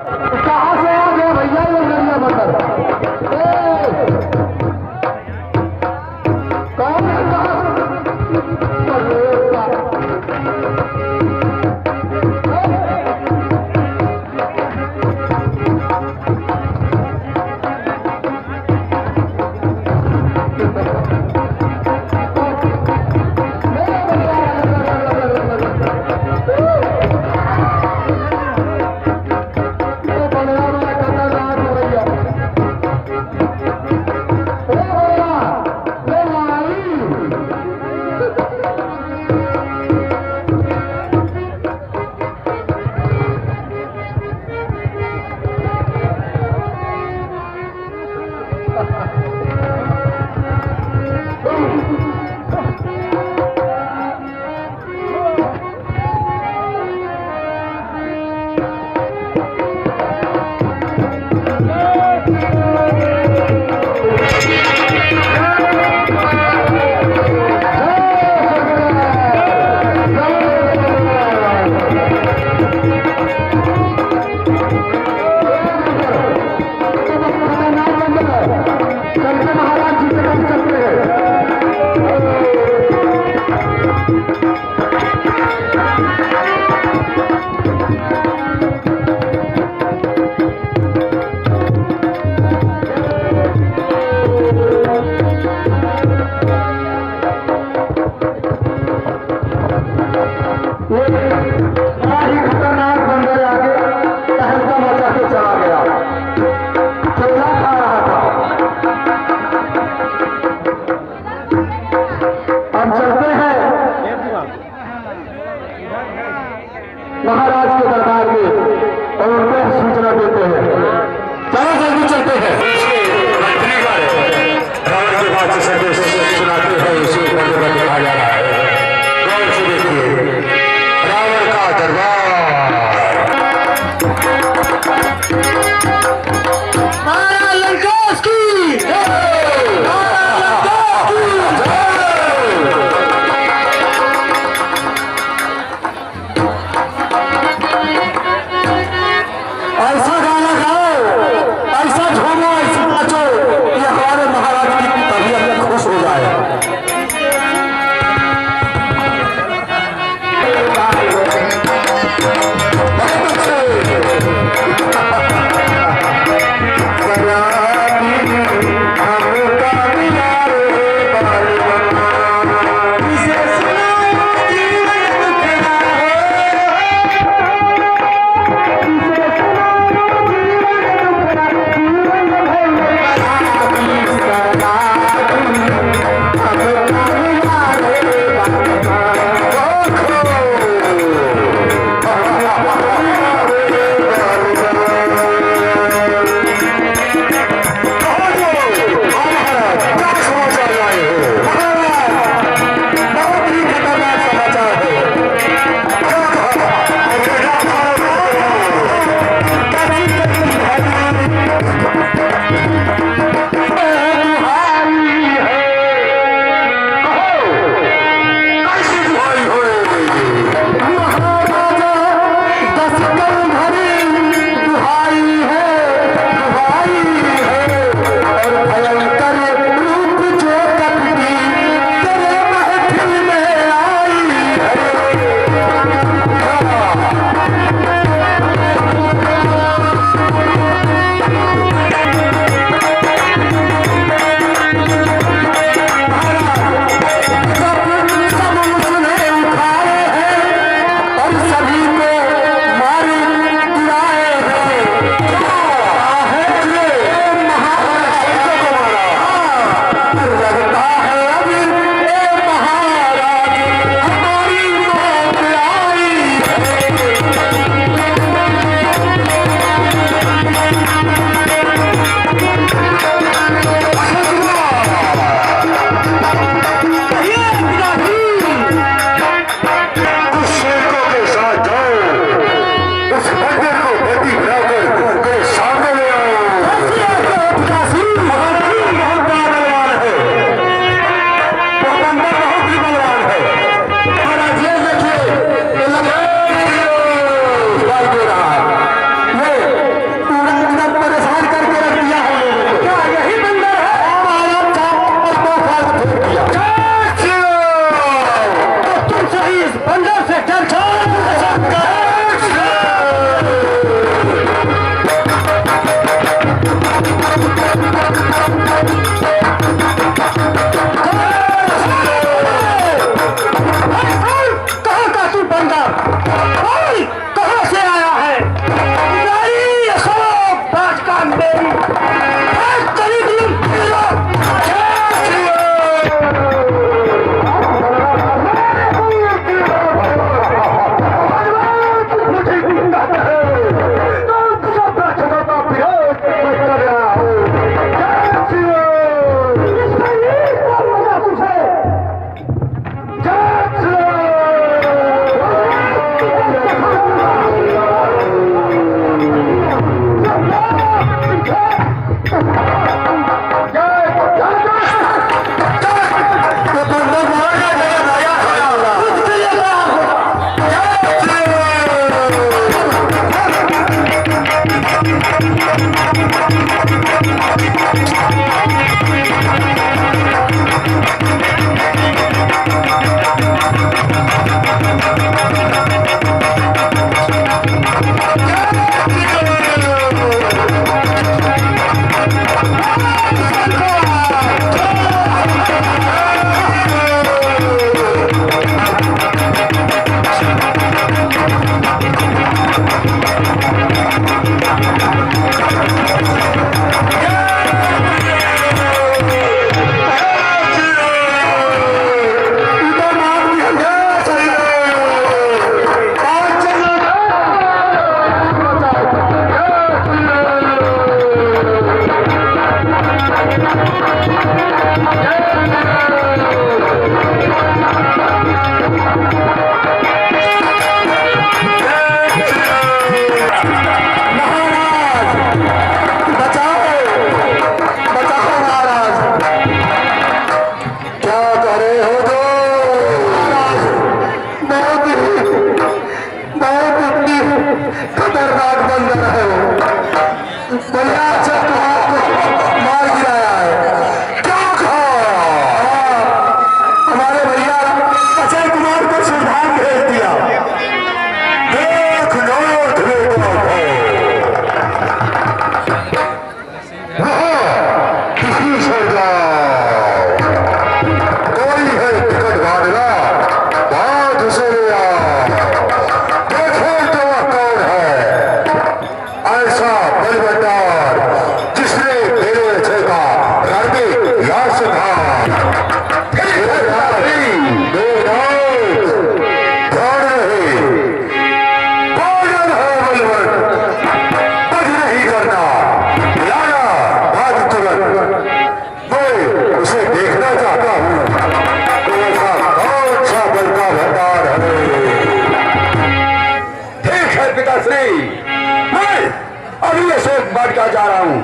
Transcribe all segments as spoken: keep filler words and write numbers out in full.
कहाँ से आ गए भैया ये गरिया बंदर? ए! कौन है, कहाँ से? अरे बाप। महाराज, बचाओ, बचाओ महाराज। क्या कह रहे हो तुम? महाराज, बहुत ही, बहुत ही खतरनाक बंदर है वो। भैया, अच्छा, तुमको मार गिराया है। क्या कहा? हमारे भैया अजय कुमार को सुल्तान भेज दिया। देख लो, देखो। वहाँ किसी सरदार कोई है टिकट वाला, बात उसे ले आओ। देखो तो वह कौन है, ऐसा बलवंतार जिसने मेरे जैसा रणवीर यार से था। फिर मेरा भाई, मेरा ध्यान रहे। पागल है बलवंत, कुछ नहीं करना। लाया बात तुरंत। मैं उसे देखना चाहता हूँ। कौन सा, कौन सा बल का भंडार है? ठीक है पिताश्री, मैं अभी अशोक वाटिका जा रहा हूँ।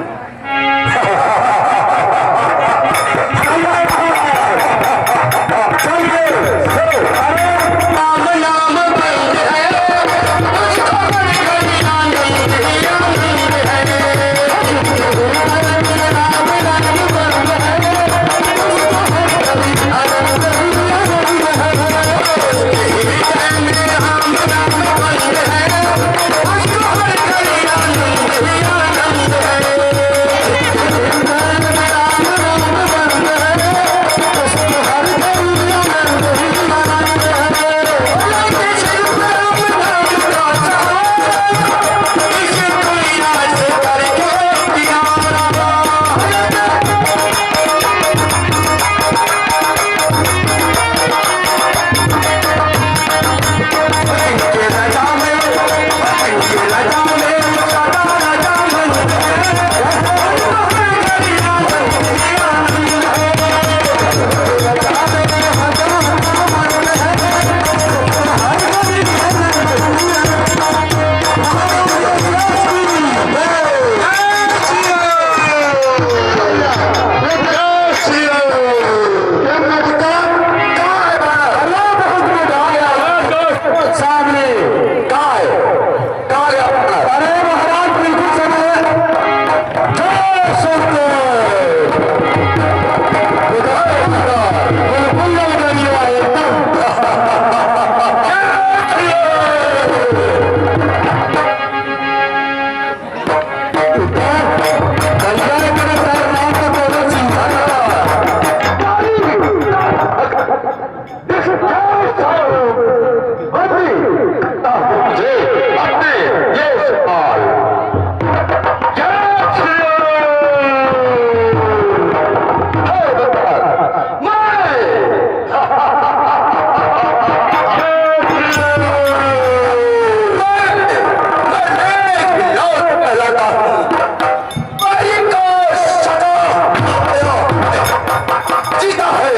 जीता है,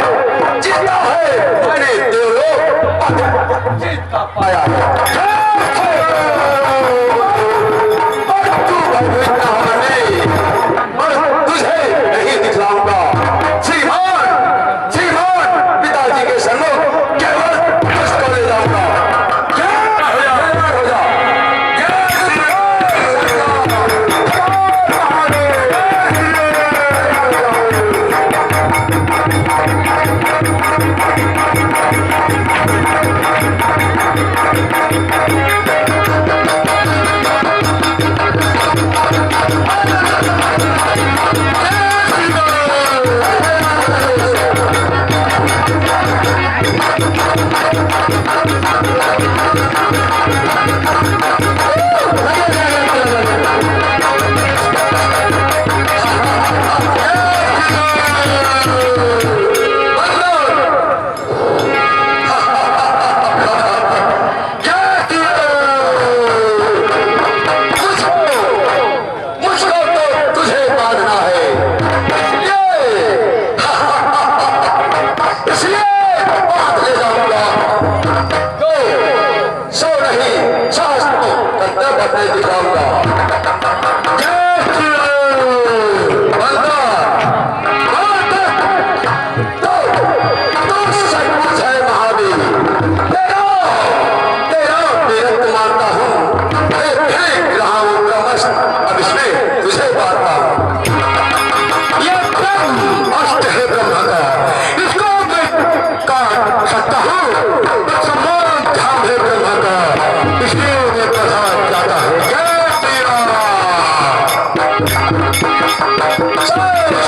जीता है, मैंने देवलोक पाया है। और तू भयभीत ना होने, मैं तुझे नहीं दिखलाऊंगा। श्रीमान, श्रीमान, पिताजी के सम्मुख केवल तुझको ले जाऊंगा। जय हो जा, जय हो जा। जय श्री राम। जय श्री राम। बंदा, बंदा, तो, तो सचमुच है महावीर। तेरा, तेरा वीरत्व मानता हूँ। मैं फेंक रहा हूँ ब्रह्मास्त्र, अब इसमें तुझे मारता हूँ। ये ब्रह्म अस्त्र है ब्रह्मा का, इसको मैं काट सकता हूँ, पर सम्मान धाम है ब्रह्मा का, इसलिए मैं प्रधान जाता हूँ। जय श्री राम। जय